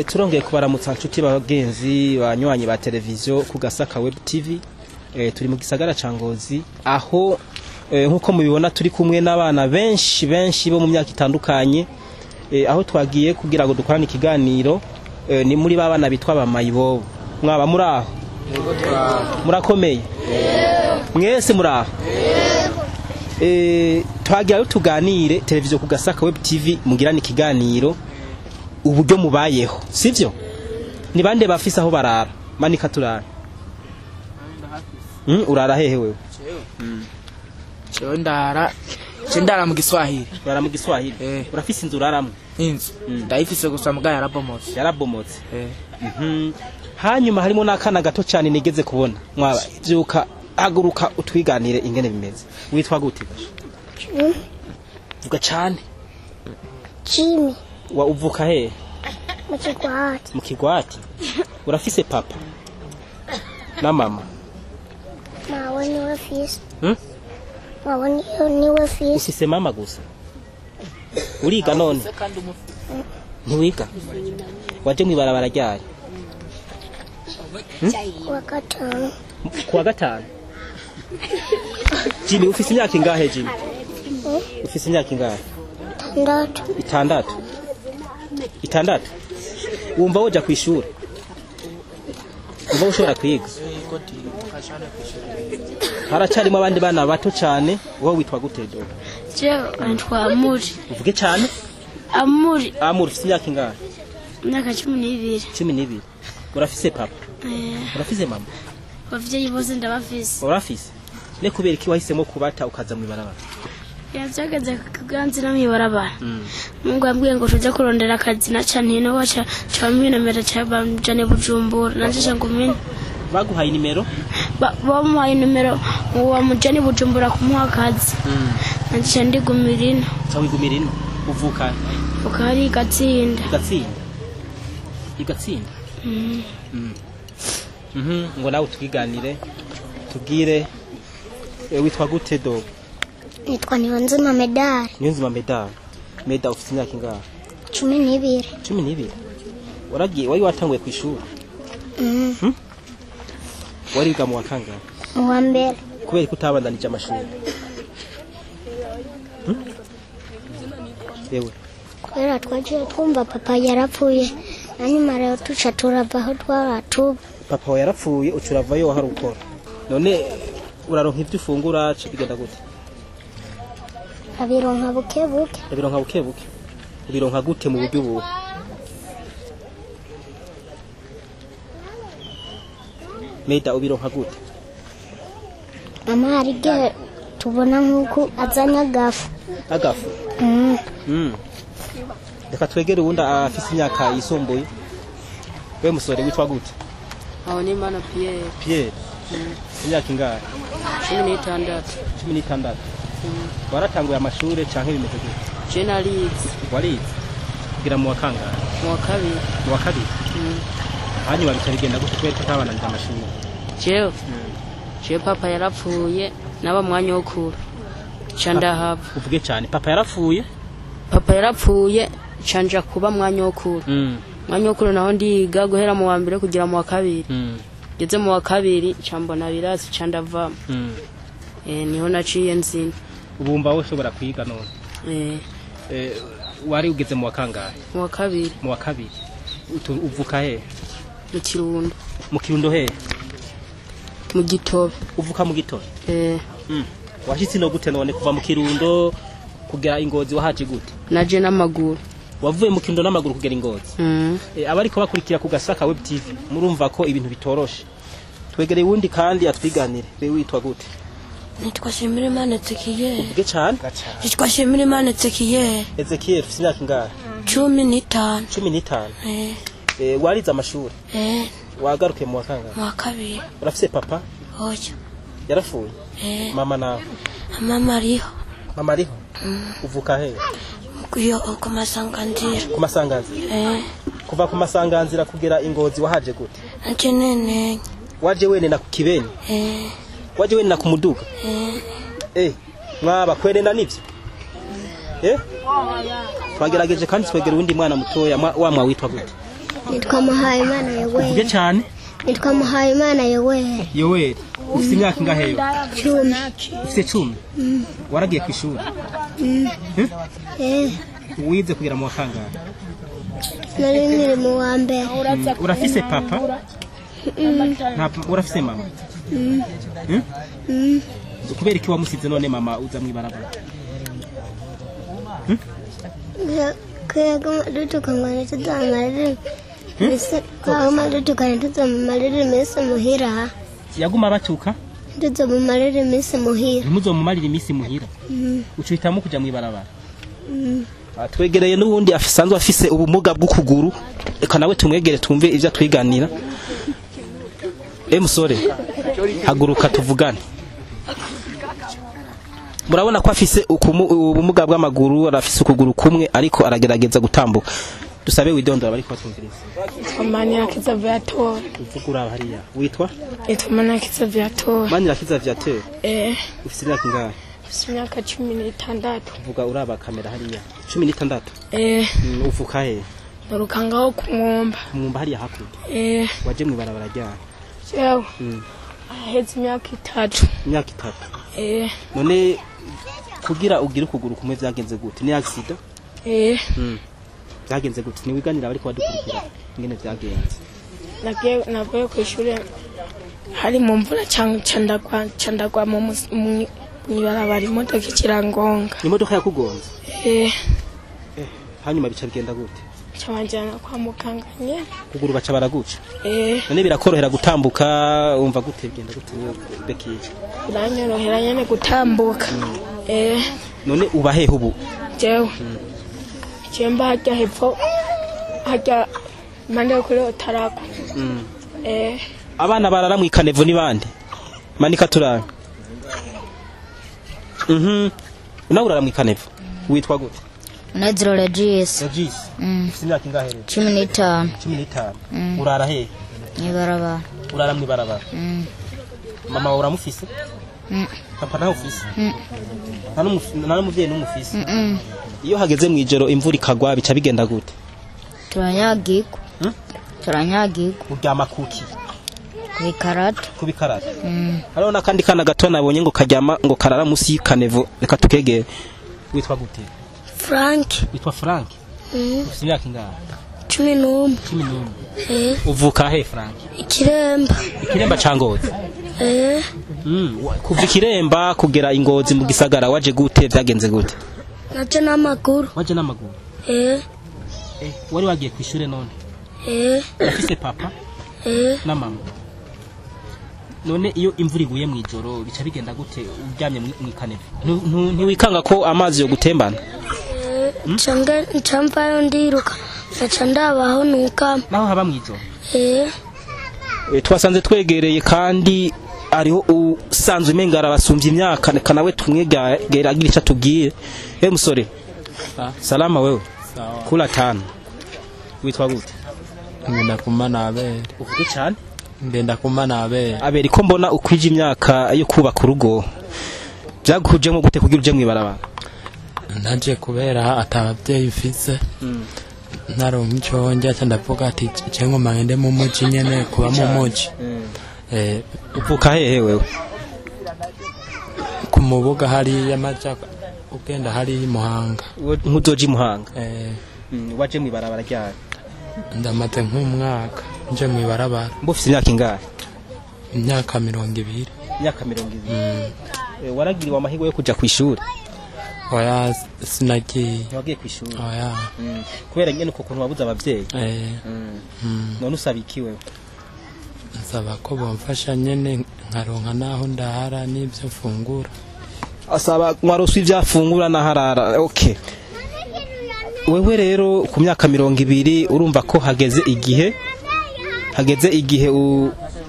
Turongeye kubaramutsa nshuti bagenzi banywanyi ba televiziyo ku Gasaka Web TV. Turi mu gisagara ca Ngozi aho nkuko mubibona turi kumwe n'abana benshi benshi bo mu myaka itandukanye, aho twagiye kugira ngo dukorane ikiganiro. Ni muri babana bitwa bamayibobo. Mwaba muri aho? Murakomeye mwese? Muri aho? Twagira tuganire televiziyo ku Gasaka Web TV, mugirane ikiganiro uburyo mubayeho, sivyo? Ni bande bafise aho barara? Manika turara. Urara hehe wewe? Jewe ndara, je ndara mu Giswahili. Urara mu Giswahili? Eh. Urafise inzu uraramwe? Inzu ndayifise, gusa muga yarabomotse. Yarabomotse? Eh. Hanyuma harimo n'akana gato cyane nigeze kubona. Mwaba vyuka, haguruka utwiganire ingene bimeze. Witwa gute? Vuga cyane. Jimmy. Wa uvuka hehe? Mu Kigwati. Mu Kigwati. Urafise papa na mama? Mawe niwe fise. Hmm? Mawe niwe fise. Ufise mama gusa? Uriga none? Ntiwiga? Waje mw'ibarabara ryari? Kuwa gatanu. Kuwa gatanu. Jimmy, ufise imyaka ingahe? Jimmy, ufise imyaka ingahe? 6. 6. 6. Wumva woja kw'ishure? Wumva ushobora kwiga? Haracarimo abandi bana bato cyane. Wowe witwa gute do? Jewe nitwa Amuri. Uvuge cyane. Amuri. Amuri, ufise imyaka ingahe? Imyaka 12. 12. Urafise papa? Eh. Urafise mama? Abavyeyi bose ndabafise. Urafise? Ne kubera iki wahisemo kubata ukaza mw'ibarabara? Yavyageze kuganzira mw'ibarabara. Mungu yambwiye ngo tuje kurondera akazi, naca ntino waca ca nomero ca bamjane Bujumbura, nanje ca ngumene. Baguhaye nimero? Bamuhaye nomero ngo bamujane Bujumbura kumuha akazi. Nanje ca ndigumira ino. Ca wigumira ino. Uvuka? Ukari Gatsinda. Igatsinda. Igatsinda. Ngo nawe twiganire, tubwire, witwa gute do? Nitwa Niyonzima Medari. Niyonzima Medari. Meda, ufite imyaka ingahe? 12. 12. Waragiye, wari watanguye ku ishuri? Mm. Wariga mu wa kangahe? Mu wa mbere. Kubera ko utabandanije amashuri? Ewe. Kubera twagiye twumva papa yarapfuye, hanyuma rero tuca turava aho twara tuba. Papa wawe yarapfuye, uca uravayo wahari ukora. None uraronka ibyo ufungura, bigenda gute? Abironka buke buke. Ubironka buke buke. Ubironka gute, mu buryo ubu? Meda, ubironka gute? Mama hari igihe tubona nk'uko azanye agafu. Agafu? Mm. Reka twegere uwundi afise imyaka yisumbuye. We musore, witwa gute? Aho ni Imana Pierre. Pierre. Imyaka ingahe? 16. 16. Waratanguye amashure canke bimeze gute? Je narize. Warize kugira mu wa kangahe? Mu wa kabiri. Mu wa kabiri. Hanyuma bica bigenda gute, kubera ko utabandanije amashuri? Jewe papa yarapfuye naba mwanyokuru, ca ndahava. Uvuge cyane. Papa yarapfuye? Papa yarapfuye, ca nja kuba mwanyokuru. Mwanyokuru naho ndiga guhera mu wa mbere kugera mu wa kabiri. Ngeze mu wa kabiri ca mbona birasi, ca ndavamo. Niho naciye nzina. Ubumva wowe ushobora kwiga none? Eh. Wari ugeze mu wa kangahe? Mu wa kabiri. Mu wa kabiri. Uvuka he? Mu Kirundo. Mu Kirundo he? Mu Gitobe. Uvuka mu Gitobe? Eh. Washitse no gute none, kuva mu Kirundo kugera Ingozi wahaje gute? Naje n'amaguru. Wavuye mu Kirundo n'amaguru kugera Ingozi? Mm. Abariko bakurikira ku Gasaka Web TV, murumva ko ibintu bitoroshe. Twegereye uwundi kandi atwiganire. Be witwa gute? Nitwa Shimirimana Ezekiel. Uvuge cyane. Nitwa Shimirimana Ezekiel. Ezekiel, ufite imyaka ingahe? 15. 15. Eh. Warize amashuri? Eh. Wagarukiye mu wa kangahe? Mu wa kabiri. Urafise papa? Oya. Yarapfuye? Eh. Mama nawe? Mama ariho. Mama ariho? Uvuka he? Kuyo ku Masanganzira. Ku Masanganzira? Eh. Kuva ku Masanganzira kugera Ingozi wahaje gute? Naje nenenye. Waje wenena ku kibeni? Eh. Waje wenena ku muduga? Eh. Mwaba kwenena nivyo? Twagerageje kandi twegera uwundi mwana mutoya. Wa mwa witwa gute? Nitwa Muhayimana Uvuge Yoweri. cyane. Nitwa Muhayimana Yoweri. Yoweri, ufite imyaka ingahe yo? 10. Ufite 10? Waragiye ku ishuri? Eh, Wize kugera mu wa kangahe? Nari nkiri mu wa mbere. Urafise papa? Nta, urafise mama? Kubera iki wamusize none mama uza mw'ibarabara? Kuyaguma dutukana ntituzamarire iminsi, twaguma dutukana ntituzamumarire iminsi muhira. Yaguma abatuka? Ntituzamumarire iminsi muhira. Ntimuzomumarire iminsi muhira. Ucuhitamo kuja mw'ibarabara. Twegereye n'uwundi asanzwe afise ubumuga bw'ukuguru, reka nawe tumwegere twumve ivyo atwiganira. Musore, haguruka tuvugane. Murabona ko afise ubumuga bw'amaguru, arafise ukuguru kumwe ariko aragerageza gutambuka. Dusabe widondora bariko batwumviriza. Manirakiza Viatora. Uvuga uraba hariya. Witwa? Nitwa Manirakiza Viatora. Manirakiza Viateur. Eh, Ufise imyaka ingahe? mfise imyaka 16. Uvuga uraba kamera hariya. 16. Eh, Uvuka he? Mvuka ngaho ku Mwumba. Ku Mwumba hariya hakurya. Eh, Waje mw'ibarabara ryari? Jewe. Aheze imyaka 3. Imyaka 3. Eh, None kugira ugire ukuguru kumwe vyagenze gute? Ni accident? Eh, Vyagenze gute? Niwiganira bariko badukurikira ingene vyagenze. Nagiye navuye ku ishure hari mu mvura candagwa mu mw'ibarabara imodoka ikirangonga. Imodoka yakugonze? Eh, Hanyuma bica bigenda gute? Cabanjana kwa muganga nyene. Kuguru baca baraguca. Eh, None birakorohera gutambuka, umva gute bigenda gute bekije? Biranyorohera nyene gutambuka. Eh, None uba hehe ubu? Jewe. Jemba hajya hepfo hajya impande yo kuri Otarako. Eh, Abana barara mw'ikanevu ni bande? Manika turabe. Nawe urara mw'ikanevu. Witwa gute? Munezero Regis. Regis. Ufite imyaka ingahe rero? 15. 15. Urara hehe? Mw'ibarabara. Urara mw'ibarabara. Mama wawe uramufise? Papa nawe ufise? Nta n'umuvyeyi n'umwe ufise? Iyo hageze mw'ijoro imvura ikagwa bica bigenda gute? Turanyagirwa. Turanyagirwa. Uryama kuki? Ku bikarato. Ku bikarato. Hariho n'akandi kana gato nabonye ngo karyama ngo karara musi y'ikanevo, reka tukegere. Witwa gute? Frank. Witwa Frank? Ufite imyaka ingahe? 11. 11. Eh, Uvuka he Frank? Ikiremba. Ikiremba ca Ngozi. Eh, Kuva Ikiremba kugera Ingozi mu gisagara waje gute, vyagenze gute? Naje n'amaguru. Waje n'amaguru. Eh, Wari wagiye kw'ishure none? Eh, Urafise papa? Eh, Na mama? None iyo imvura iguye mw'ijoro bica bigenda gute uryamye mw'ikanevu? Ntiwikanga ko amazi yo gutembana? Nca mvayo ndiruka nkaca ndabaho nukama. Naho haba mw'ijoro? Eh, Twasanze twegereye kandi ariho usanzwe umenga arabasumbya imyaka, reka nawe tumwegere agira ico atubwiye. Musore. Salama wewe. Kula tano. Witwa gute? Ngenda kumana Abeli. Uvuge cyane. Ngenda kumana Abeli. Abeli, ko mbona ukwije imyaka yo kubaka urugo, byagukujemo gute kugira uje mw'ibarabara? Naje kubera atabavyeyi mfise. Naronka ico ndya ca ndavuga ati je ngoma ngende mu muji nyene kuba mu muji. Uvuka hehe wewe? Ku Mubuga hariya amaja ugenda hariya i Muhanga. Nkuzoja i Muhanga? Waje mw'ibarabara ryari? Ndamaze nk'umwaka nje mw'ibarabara. Mbe ufise imyaka ingahe? Imyaka 20. Imyaka 20. Waragiriwe amahirwe yo kuja kw'ishure? Oya, sinagiye. Ntiwagiye kw'ishure? Oya. Kubera nyene uko kuntu wabuze abavyeyi? Eh. None usaba iki wewe? Nsaba ko bomfasha nyene nkaronka naho ndahara n'ivyo mfungura. Asaba mwaroswa ivyo afungura n'aharara. Okay. Wewe rero ku myaka 20 urumva ko hageze igihe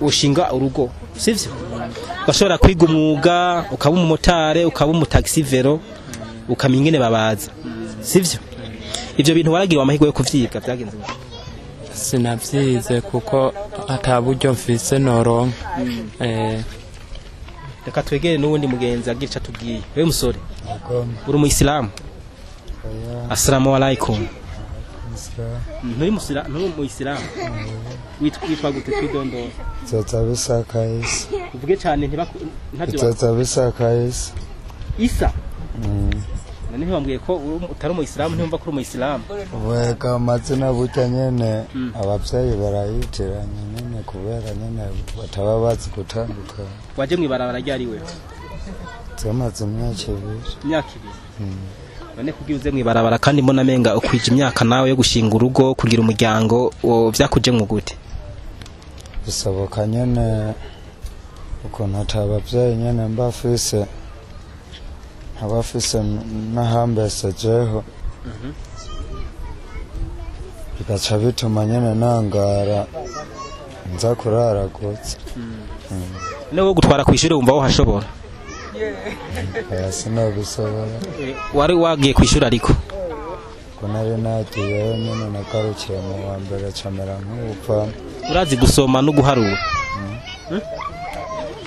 ushinga urugo, sivyo? Ugashobora kwiga umwuga, ukaba umumotare, ukaba umutaxi vero, ukamenya ingene babaza, sivyo? Ivyo bintu waragiriwe amahirwe yo kuvyiga, vyagenze gute? Sinavyize kuko ata buryo mfise noronka. Reka twegere n'uwundi mugenzi agira ico atubwiye. Wewe musore, uri umuyisilamu? Assalamu alaikum. umuyisilamu. Nturi musira, nturi umuyisilamu. Witwa gute twidondora? Nzoza bisaka Isa. Uvuge cyane ntibaku ntavyo. Nzoza bisaka Isa. Isa. None ntibambwiye ko utari umuyisilamu, ntiyumva ko uri umuyisilamu. Wega amazina burya nyene abavyeyi barayitiranya nyene kubera nyene bataba bazi gutandukanya. Waje mwibarabara ryari wewe? Zamaze imyaka 2. Imyaka 2. None kugira uze mwibarabara kandi mbona menga ukwije imyaka nawe yo gushinga urugo kugira umuryango vyakuje mu gute? Bisoboka nyene ukuntu atabavyeyi nyene mbafise abafise nahambesejeho bigaca bituma nyene nangara nza kuraragutse. None wo gutwara kw'ishure wumva wohashobora? Sinabishobora. Wari wagiye kw'ishure ariko? Ko nari nagiyeyo nyene nagarukiye mu wa mbere camera nk'upfa. Urazi gusoma no guharura?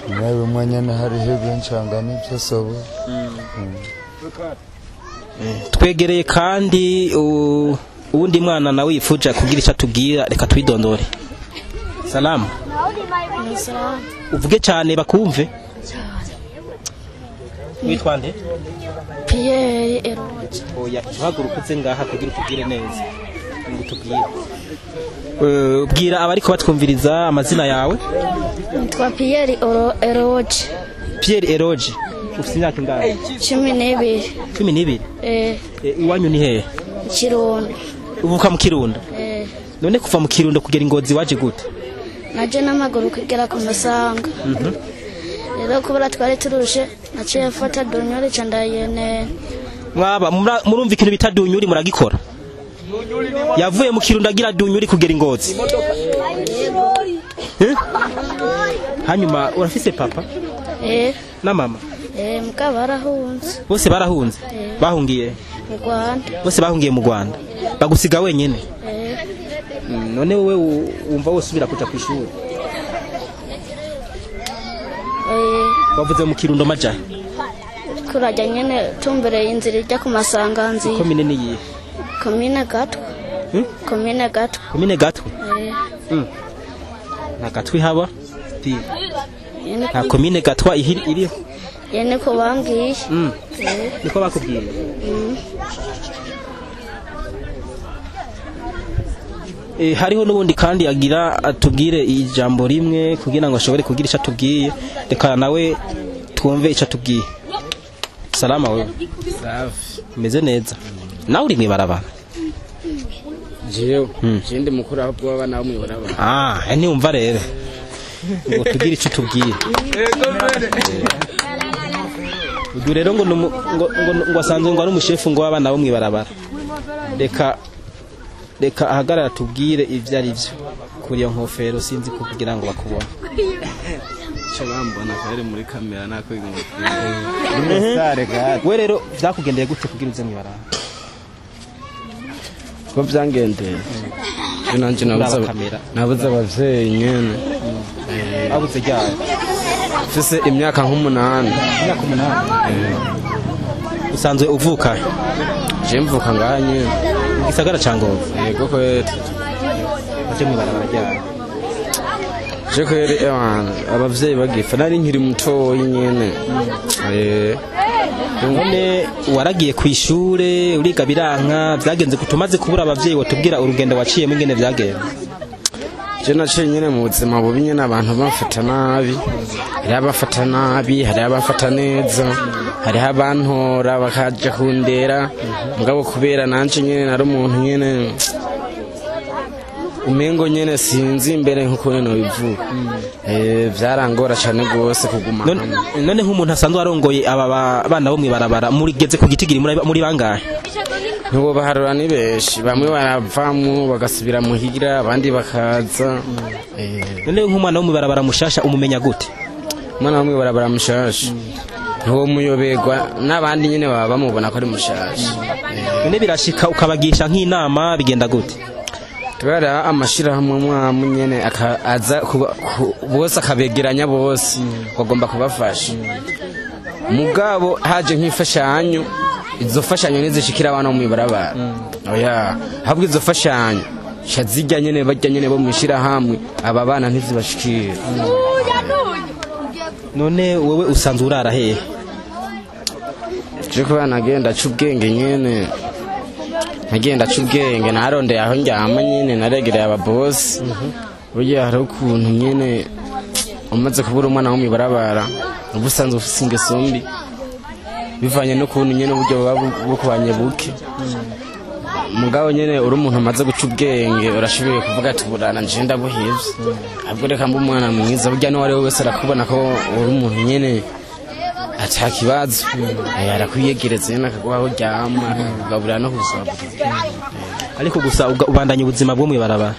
Bimwe bimwe nyene hariho ibincanga n'ivyo sobo. Twegereye kandi uwundi mwana nawe yifuja kugira icyo atubwira, reka twidondore. Salamu. Salamu. Uvuge cyane bakumve. Witwa nde? Pierre Eroge. Oya, uhaguruka uze ngaha kugira utubwire neza. Ngo utubwire. Bwira abariko batwumviriza amazina yawe. Nitwa Pierre Eroge. Pierre Eroge. Ufite imyaka ingahe? 12. 12? Eh. Iwanyu ni hehe? Kirundo. Uvuka mu Kirundo? Eh. None kuva mu Kirundo kugera Ingozi waje gute? Naje n'amaguru kugera ku Musanga. Rero kubera twari turushe naciye mfata dunyuri ca ndayene. Mwaba murumva ikintu bita dunyuri muragikora? Yavuye mu Kirundo agira dunyuri kugera Ingozi. Hanyuma urafise papa? Eh. Na mama? Eh, muka barahunze. Bose barahunze? Bahungiye? Mu Rwanda. Bose bahungiye mu Rwanda. Bagusiga wenyene? Eh. None wewe wumva wosubira kuja kw'ishuri? Eh. Wavuze mu Kirundo maja? Kurajya nyene tumbereye inzira ijya ku Masanganzira. Komine ni yihe? Komine Gatwe. Komine Gatwe. Komine Gatwe? Eh. Na Gatwe haba? Nta komine Gatwa iriho? Yene ko bambwiye. Niko bakubwiye? Hariho n'ubundi kandi agira atubwire ijambo rimwe kugira ngo ashobore kugira icyo atubwiye, reka nawe twumve icyo atubwiye. Salama wewe. Safi. Meze neza. Nawe uri mwibarabara? Jewe ndi mukuru aho bwo abana bo mwibarabara. Ah, ntiwumva rero. Ngo tubwire icyo tubwiye. Uyu rero ngo ngo asanzwe ngo ari umushefu ngo w'abana bo mwibarabara. Reka ahagarara tubwire ivyo ari byo. Kuri iyo nkofero sinzi kugira ngo bakubone. Cyo bambona kare muri kamera nako We rero vyakugendeye gute kugira uze mwibarabara? Ko byangendeye. Je nanje nabuze abavyeyi nyene. Abuze ryari? Mfise imyaka nk'umunani. Imyaka 8. Usanzwe uvuka? Je mvuka ngaha nyene. Mu gisagara ca Ngozi. Yego kweri. Aje mwibarabara ryari? Je kweri abavyeyi bagipfa nari nkiri mutoyi nyene. None waragiye kw'ishure uriga biranka vyagenze kutumaze kubura abavyeyi watubwira urugendo waciyemo ingene vyagenze? Je naciye nyene mu buzima bubi nyene abantu bamfata nabi, hariho abafata nabi, hariho abafata neza, hariho abantora bakaja kundera, mugabo kubera nanje nyene nari umuntu nyene umengo nyene sinzi imbere nkuko nobivuga. Vyarangora cane gose kuguma hamwe. None nk'umuntu asanzwe arongoye aba bana bo mwibarabara murigeze ku gitigiri muri bangahe? Ntubo baharura ni benshi, bamwe baravamwo bagasubira muhira abandi bakaza. None nk'umwana wo mwibarabara mushasha umumenya gute? Umwana wo mwibarabara mushasha ntuwo muyoberwa n'abandi nyene baba bamubona ko ari mushasha. None birashika ukabagisha nk'inama bigenda gute? Tubara amashirahamwe mwamwe nyene aza bose akabegeranya bose bagomba kubafasha. Mugabo haje nk'imfashanyo Izo fashanyo ntizishikira abana bo mw'ibarabara, oya, ahubwo izo fashanyo sha zijya nyene bajya nyene bo mw'ishirahamwe, aba bana ntizibashikira. None wewe usanzwe urara hehe? Je kuba nagenda aca ubwenge nyene, nagenda aca ubwenge, narondeye aho ndyama nyene, naregereye ababosi. Burya hariho ukuntu nyene umaze kubura umwana wo mw'ibarabara, uba usanzwe ufise ingeso mbi, bivanye n'ukuntu nyene uburyo buba bukubanye buke. Mugabo nyene uri umuntu umaze guca ubwenge, urashoboye kuvuga ati burana nje ndabuhevye, ahubwo reka mbe umwana mwiza. Burya n'uwo ari we wese arakubona ko uri umuntu nyene ata kibazo. Arakwiyegereza nyene, akaguha aho uryama, akakugaburira no kugaburira. Ariko gusa ubandanya ubuzima bwo mw'ibarabara.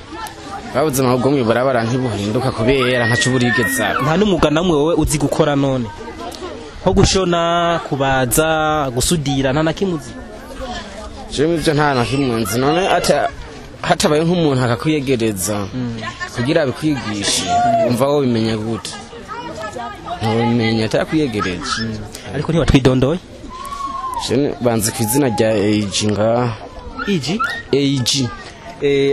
Bwa buzima bwo mw'ibarabara ntibuhinduka kubera ntaco burigeza. Nta n'umwuga namwe wowe uzi gukora none? Nko gushona, kubaza, gusudira, nta na kimwe uzi? Jewe ivyo nta na kimwe nzi. None ata hatabaye nk'umuntu akakwiyegereza kugira abikwigishe, umva wowe bimenya gute? Ntubimenya atakwiyegereje. Ariko ntiwatwidondoye. Jewe banzi ku izina rya AG ngaha. Iji? AG.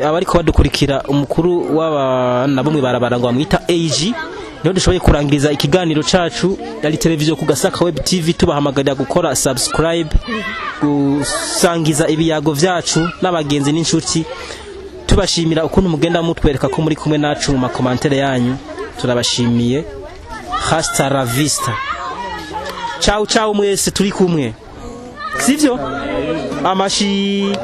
Abariko badukurikira, umukuru w'abana bo mw'ibarabara ngo bamwita AG. Niho dushoboye kurangiriza ikiganiro cacu. Yari televiziyo ku Gasaka Web TV, tubahamagarira gukora subscribe, gusangiza ibiyago vyacu n'abagenzi n'inshuti, tubashimira ukuntu mugenda mutwereka ko muri kumwe nacu mu makomantere yanyu. Turabashimiye. Hasta la vista, ciao ciao mwese turi kumwe, sivyo? Amashi.